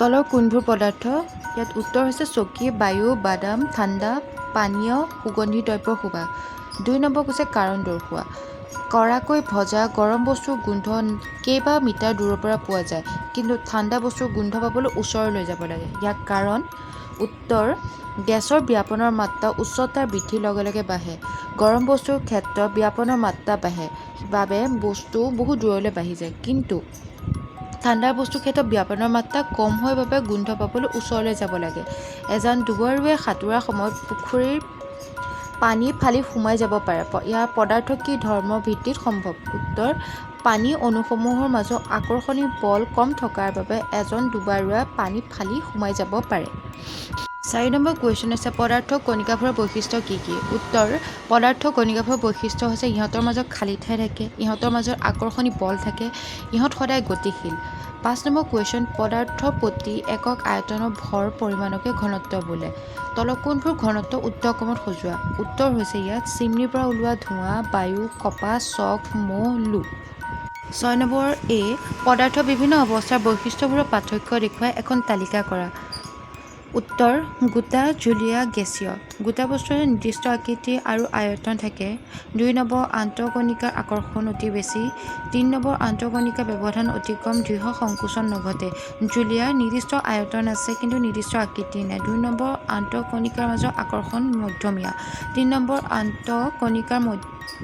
তলৰ কোনবোৰ পদাৰ্থ? ইয়াত উত্তৰ হৈছে চকী, বায়ু, বাদাম, ঠাণ্ডা পানীয়, সুগন্ধি দ্ৰব্যৰ সুবাস। 2 নম্বৰ কৈছে কাৰণ দৰ্শোৱা। কড়াকৈ ভজা গৰম বস্তুৰ গোন্ধ কেইবা মিটাৰ দূৰৰ পৰা পোৱা যায়, কিন্তু ঠাণ্ডা বস্তুৰ গোন্ধ পাবলৈ ওচৰলৈ যাব লাগে। ইয়াৰ কাৰণ? উত্তৰ, গেছৰ ব্যাপনৰ মাত্ৰা উচ্চতাৰ বৃদ্ধিৰ লগে লগে বাঢ়ে। গৰম বস্তুৰ ক্ষেত্ৰত ব্যাপনৰ মাত্ৰা বাঢ়ে বাবে বস্তু বহু দূৰলৈ বাঢ়ি যায়, কিন্তু ঠাণ্ডা বস্তুৰ ক্ষেত্ৰত ব্যাপনৰ মাত্ৰা কম হয় বাবে গোন্ধ পাবলৈ ওচৰলৈ যাব লাগে। এজন ডুবাৰুৱে সাঁতোৰাৰ সময়ত পুখুৰীৰ পানী ফালি সোমাই যাব পাৰে। ইয়াৰ পদাৰ্থ কি ধৰ্মৰ ভিত্তিত সম্ভৱ? উত্তৰ, পানী অণুসমূহৰ মাজত আকৰ্ষণী বল কম থকাৰ বাবে এজন ডুবাৰুৱে পানী ফালি সোমাই যাব পাৰে। 4 নম্বৰ কুৱেশ্যন হৈছে, পদাৰ্থ কণিকাবোৰৰ বৈশিষ্ট্য কি কি? উত্তৰ, পদাৰ্থ কণিকাবোৰৰ বৈশিষ্ট্য হৈছে ইহঁতৰ মাজত খালী ঠাই থাকে, ইহঁতৰ মাজত আকৰ্ষণী বল থাকে, ইহঁত সদায় গতিশীল। 5 নম্বৰ কুৱেশ্যন, পদাৰ্থৰ প্ৰতি একক আয়তনৰ ভৰ পৰিমাণকে ঘনত্ব বোলে। তলৰ কোনবোৰ ঘনত্ব উত্তৰক্ৰমত সজোৱা? উত্তৰ হৈছে ইয়াত চিমনিৰ পৰা ওলোৱা ধোঁৱা, বায়ু, কপাহ, চক, মৌ, লো। 6 নম্বৰ এ, পদাৰ্থৰ বিভিন্ন অৱস্থাৰ বৈশিষ্ট্যবোৰৰ পাৰ্থক্য দেখুৱাই এখন তালিকা কৰা। উত্তৰ, গোটা, জুলীয়া, গেছীয়। গোটা বস্তুৰ নিৰ্দিষ্ট আকৃতি আৰু আয়তন থাকে। 2 নম্বৰ, আন্তঃকণিকাৰ আকৰ্ষণ অতি বেছি। 3 নম্বৰ, আন্তঃকণিকাৰ ব্যৱধান অতি কম, দৃঢ় সংকোচন নঘটে। জুলীয়াৰ নিৰ্দিষ্ট আয়তন আছে, কিন্তু নিৰ্দিষ্ট আকৃতি নাই। 2 নম্বৰ, আন্তঃকণিকাৰ মাজৰ আকৰ্ষণ মধ্যমীয়া। 3 নম্বৰ, আন্তঃকণিকাৰ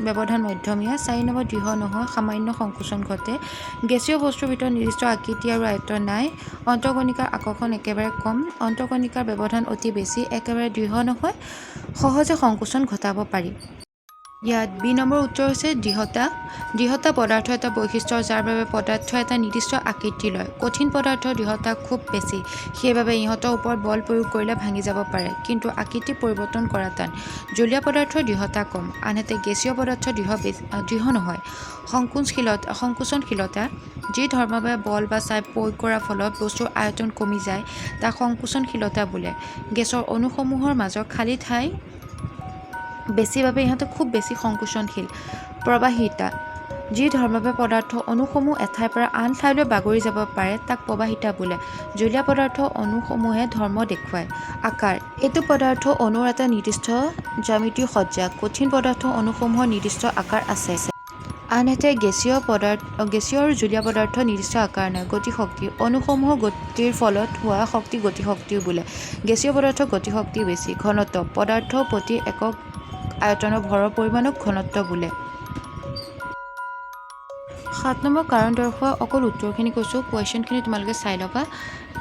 ব্যৱধান মধ্যমীয়া। 4 নম্বৰ, দৃঢ় নহয়, সামান্য সংকোচন ঘটে। গেছীয় বস্তুৰ ভিতৰত নিৰ্দিষ্ট আকৃতি আৰু আয়তন নাই, অন্তঃকণিকাৰ আকৰ্ষণ একেবাৰে কম, অন্তঃকণিকাৰ ব্যৱধান অতি বেছি, একেবাৰে দৃঢ় নহয়, সহজে সংকোচন ঘটাব পাৰি। ইয়াত বি নম্বৰ উত্তৰ হৈছে দৃঢ়তা। দৃঢ়তা পদাৰ্থ এটা বৈশিষ্ট্য, যাৰ বাবে পদাৰ্থ এটা নিৰ্দিষ্ট আকৃতি লয়। কঠিন পদাৰ্থৰ দৃঢ়তা খুব বেছি, সেইবাবে ইহঁতৰ ওপৰত বল প্ৰয়োগ কৰিলে ভাঙি যাব পাৰে, কিন্তু আকৃতি পৰিৱৰ্তন কৰা টান। জলীয় পদাৰ্থৰ দৃঢ়তা কম, আনহাতে গেছীয় পদাৰ্থ দৃঢ় নহয়। সংকোচনশীলতা, যি ধৰ্মৰ বাবে বল বা চাপ প্ৰয়োগ কৰাৰ ফলত বস্তুৰ আয়তন কমি যায়, তাক সংকোচনশীলতা বোলে। গেছৰ অণুসমূহৰ মাজৰ খালী ঠাই বেছি বাবে ইহঁতে খুব বেছি সংকোচনশীল। প্ৰবাহিতা, যি ধৰ্মৰ বাবে পদাৰ্থ অণুসমূহ এঠাইৰ পৰা আন ঠাইলৈ বাগৰি যাব পাৰে, তাক প্ৰবাহিতা বোলে। জলীয় পদাৰ্থ অণুসমূহে ধৰ্ম দেখুৱায়। আকাৰ, এইটো পদাৰ্থ অণুৰ এটা নিৰ্দিষ্ট জ্যামিতিৰ সজ্জা। কঠিন পদাৰ্থ অণুসমূহৰ নিৰ্দিষ্ট আকাৰ আছে, আনহাতে গেছীয় আৰু জলীয় পদাৰ্থৰ নিৰ্দিষ্ট আকাৰ নাই। গতিশক্তি, অণুসমূহৰ গতিৰ ফলত হোৱা শক্তি গতিশক্তি বোলে। গেছীয় পদাৰ্থৰ গতিশক্তি বেছি। ঘনত্ব, পদাৰ্থৰ প্ৰতি একক আয়তনৰ ভৰৰ পৰিমাণক ঘনত্ব বোলে। 7 নম্বৰ কাৰণ দৰ্শোৱা। অকল উত্তৰখিনি কৈছোঁ, কুৱেশ্যনখিনি তোমালোকে চাই ল'বা।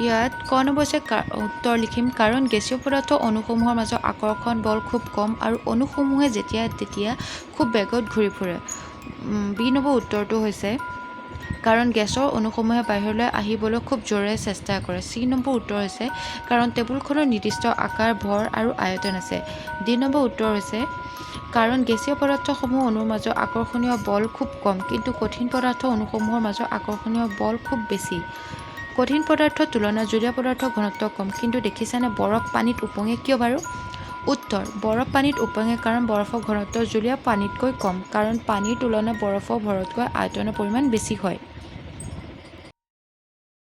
ইয়াত ক নম্বৰ হৈছে, উত্তৰ লিখিম, কাৰণ গেছীয় পদাৰ্থ অণুসমূহৰ মাজত আকৰ্ষণ বল খুব কম আৰু অণুসমূহে যেতিয়া তেতিয়া খুব বেগত ঘূৰি ফুৰে। বি নম্বৰ উত্তৰটো হৈছে, কাৰণ গেছৰ অণুসমূহে বাহিৰলৈ আহিবলৈ খুব জোৰেৰে চেষ্টা কৰে। চি নম্বৰ উত্তৰ হৈছে, কাৰণ টেবুলখনৰ নিৰ্দিষ্ট আকাৰ, ভৰ আৰু আয়তন আছে। ডি নম্বৰ উত্তৰ হৈছে, কাৰণ গেছীয় পদাৰ্থসমূহ অণুৰ মাজত আকৰ্ষণীয় বল খুব কম, কিন্তু কঠিন পদাৰ্থ অণুসমূহৰ মাজত আকৰ্ষণীয় বল খুব বেছি। কঠিন পদাৰ্থৰ তুলনাত জলীয় পদাৰ্থৰ ঘনত্ব কম। কিন্তু দেখিছানে, বৰফ পানীত ওপঙে কিয় বাৰু? উত্তৰ, বৰফ পানীত ওপঙে কাৰণ বৰফৰ ঘনত্ব জলীয় পানীতকৈ কম, কাৰণ পানীৰ তুলনাত বৰফৰ ভৰতকৈ আয়তনৰ পৰিমাণ বেছি হয়।